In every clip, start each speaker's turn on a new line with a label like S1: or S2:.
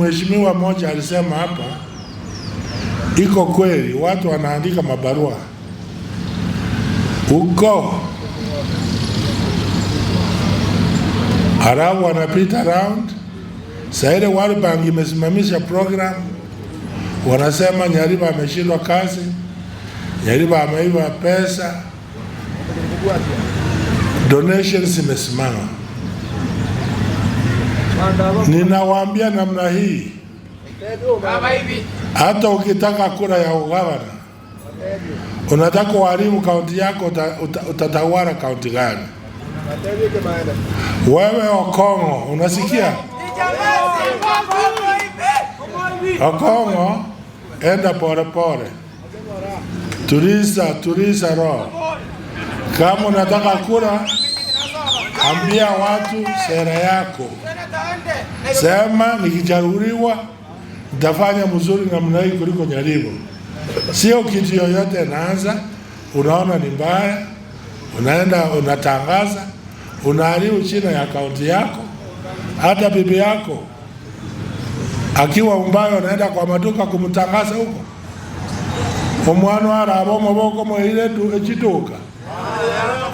S1: Mheshimiwa mmoja alisema hapa, iko kweli, watu wanaandika mabarua huko, halafu wanapita round. Saa ile World Bank imesimamisha program, wanasema Nyaribo ameshindwa kazi, Nyaribo ameiba pesa, donations imesimama. Ninawaambia namna hii, hata ukitaka kura ya ugavana, unataka uharibu kaunti yako, utatawala kaunti gani? Wewe Okong'o, unasikia? Okong'o, enda pole pole, tuliza tuliza roho. Kama unataka kura, ambia watu sera yako, sema nikichaguliwa nitafanya mzuri namna hii kuliko Nyaribo. Sio kitu yoyote naanza, unaona ni mbaya, unaenda unatangaza, unaharibu china ya kaunti yako. Hata bibi yako akiwa mbaya, unaenda kwa maduka kumtangaza huko, omwana araba omoboko mweire echiduka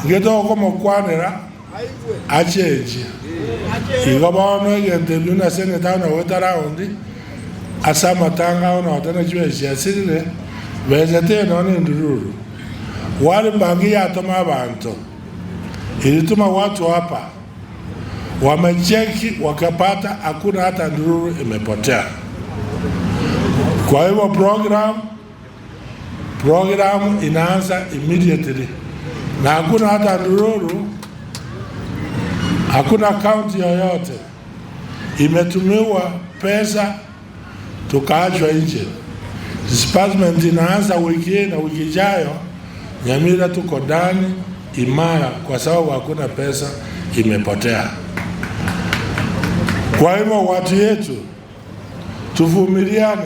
S1: ngetoka mokwanera achenjia igo bono egento ebio na seneta naweta raundi ase amatanga ao notene chibe chiasirire besete none ndururu World Bank yatuma abantu, ilituma watu hapa wamecheki wakapata hakuna hata ndururu imepotea. Kwa hivyo program inaanza immediately na hakuna hata ndururu, hakuna kaunti yoyote imetumiwa pesa tukaachwa nje. Disbursement inaanza wiki hii na wiki ijayo. Nyamira tuko ndani imara, kwa sababu hakuna pesa imepotea. Kwa hivyo watu yetu tuvumiliane.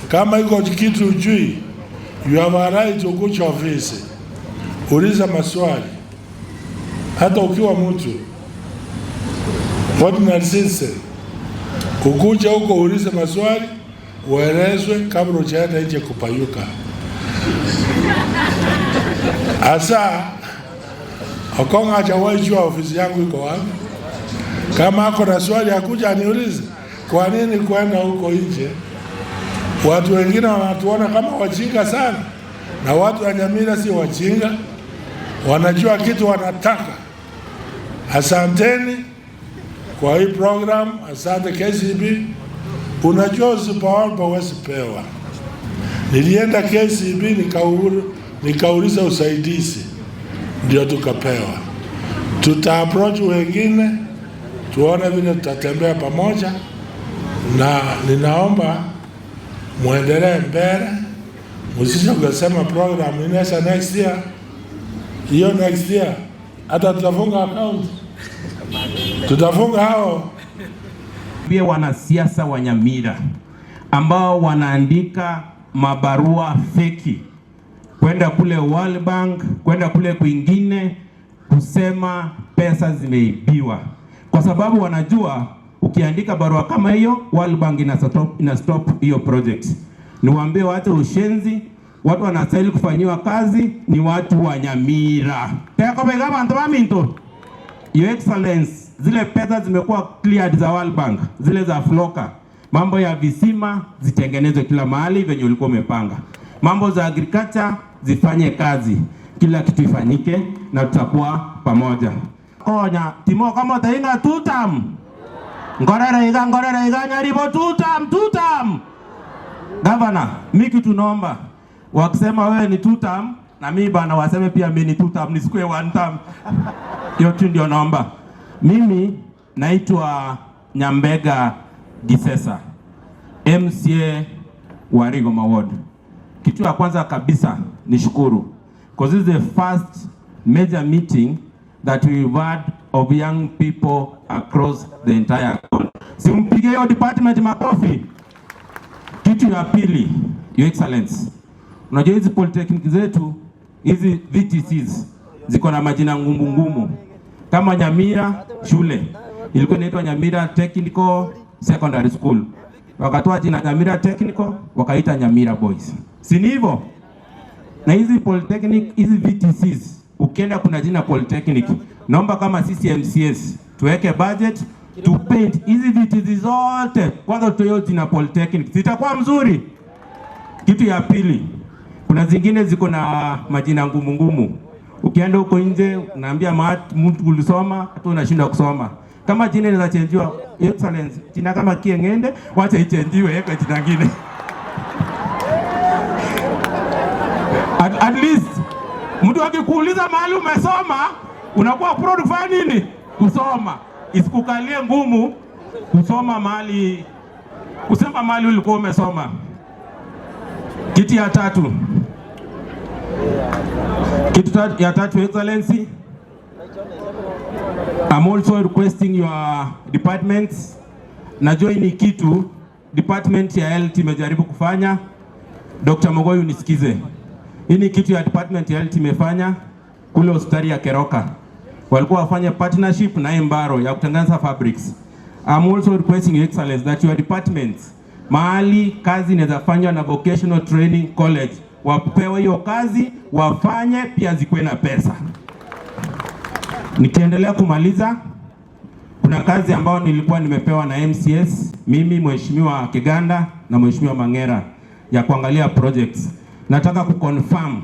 S1: Kama iko kitu ujui, you have a right ukuja ofisi, uliza maswali, hata ukiwa mtu ordinary citizen, ukuja huko ulize maswali, uelezwe kabla ujaenda nje kupayuka. Asa Okong'o hajawahi jua ofisi yangu iko wapi. Kama ako na swali akuja aniulize, kwa nini kwenda huko nje? Watu wengine wanatuona kama wajinga sana, na watu wa Nyamira si wajinga, wanajua kitu wanataka. Asanteni kwa hii program, asante KCB. Unajua usipoomba huwezi pewa. Nilienda KCB nikauliza usaidizi, ndio tukapewa. Tuta approach wengine tuone vile tutatembea pamoja, na ninaomba muendelee mbele, msije kusema program inaisha next year. Hiyo next year hata tutafunga account, tutafunga hao.
S2: Pia wanasiasa wa Nyamira ambao wanaandika mabarua feki kwenda kule World Bank, kwenda kule kwingine kusema pesa zimeibiwa, kwa sababu wanajua ukiandika barua kama hiyo World Bank ina stop hiyo project. Niwaambie waache ushenzi, watu wanastahili kufanyiwa kazi ni watu wa Nyamira. Teko bantu baminto. Your Excellency, zile pesa zimekuwa cleared za World Bank, zile za FLLoCA, mambo ya visima zitengenezwe kila mahali venye ulikuwa umepanga, mambo za agriculture zifanye kazi, kila kitu ifanyike na tutakuwa pamoja. Konya timo kama tainga tutam ngorere iga ngorere iga Nyaribo tutam tutam. Governor, mimi kitu naomba wakisema wewe ni tutam na mimi bana waseme pia mimi ni tutam, nisikue one term. Hiyo tu ndio naomba. Mimi naitwa Nyambega Gisesa, MCA wa Rigoma Ward. Kitu ya kwanza kabisa nishukuru because this is the first major meeting that we've had of young people across the entire country. Simpige hiyo department makofi. Kitu ya pili, Your Excellency, unajua hizi polytechnic zetu hizi VTCs ziko na majina ngumu ngumu, kama Nyamira shule ilikuwa inaitwa Nyamira Technical Secondary School, wakatoa jina Nyamira Technical, wakaita Nyamira Boys, si ni hivyo? Na hizi polytechnic, hizi VTCs, ukienda kuna jina polytechnic. Naomba kama sisi MCAs tuweke budget tu paint hizi VTC zote, kwanza tutoe jina polytechnic, zitakuwa mzuri. Kitu ya pili, kuna zingine ziko na majina ngumu ngumu. Ukienda huko nje unaambia mtu ulisoma, hata unashindwa kusoma. Kama jina inaweza chenjiwa, Excellence, jina kama Kieng'ende, wacha ichenjiwe, weka jina lingine. At least mtu akikuuliza mahali umesoma, unakuwa proud kufanya nini? Kusoma. Isikukalie ngumu kusoma mahali, kusema mahali ulikuwa umesoma. Kitu ya tatu, Excellency, I'm also requesting your departments. Najua hii ni kitu department ya health imejaribu kufanya. Dr. Mogoi, unisikize. Hii ni kitu ya department ya health imefanya kule hospitali ya Keroka. Walikuwa wafanye partnership na Embaro ya kutengeneza fabrics. I'm also requesting your Excellency that your departments, mahali kazi inaweza fanywa na vocational training college, wapewe hiyo kazi wafanye, pia zikuwe na pesa. Nikiendelea kumaliza, kuna kazi ambayo nilikuwa nimepewa na MCAs, mimi Mheshimiwa Kiganda na Mheshimiwa Mangera, ya kuangalia projects. Nataka kuconfirm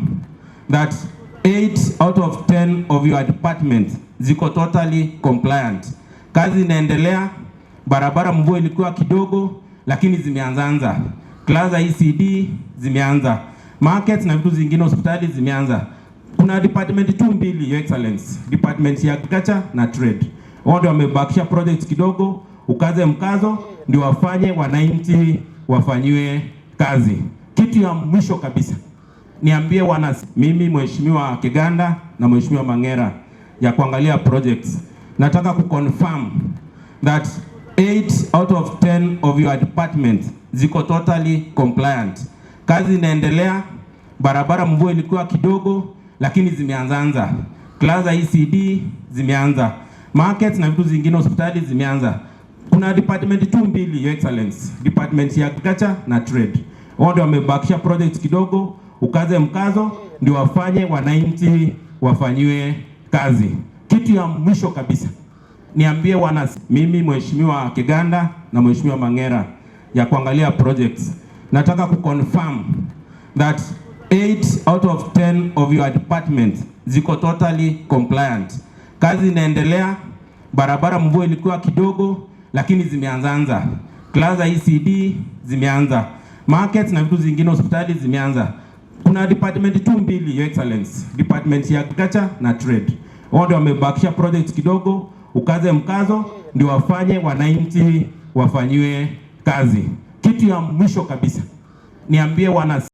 S2: that 8 out of 10 of your departments ziko totally compliant. Kazi inaendelea, barabara mvua ilikuwa kidogo, lakini zimeanzaanza. Class za ECD zimeanza, markets na vitu zingine, hospitali zimeanza. Kuna department tu mbili, Your Excellency, department ya agriculture na trade. Wao ndio wamebakisha projects kidogo, ukaze mkazo ndio wafanye wananchi wafanyiwe kazi. Kitu ya mwisho kabisa, niambie wana, mimi Mheshimiwa Kiganda na Mheshimiwa Mangera, ya kuangalia projects. Nataka kuconfirm that 8 out of 10 of your departments ziko totally compliant. Kazi inaendelea, barabara mvua ilikuwa kidogo, lakini zimeanzaanza. Class za ECD zimeanza, markets na vitu zingine, hospitali zimeanza. Kuna department tu mbili, Your Excellency, department ya agriculture na trade. Wao ndio wamebakisha projects kidogo, ukaze mkazo ndio wafanye wananchi wafanyiwe kazi. Kitu ya mwisho kabisa, niambie wana, mimi Mheshimiwa Kiganda na Mheshimiwa Mangera, ya kuangalia projects. Nataka kuconfirm that 8 out of 10 of your departments ziko totally compliant. Kazi inaendelea, barabara mvua ilikuwa kidogo, lakini zimeanzaanza. Class za ECD zimeanza, markets na vitu zingine, hospitali zimeanza. Kuna department tu mbili, Your Excellency, department ya agriculture na trade. Wao ndio wamebakisha projects kidogo, ukaze mkazo ndio wafanye wananchi wafanyiwe kazi. Kitu ya mwisho kabisa, niambie wana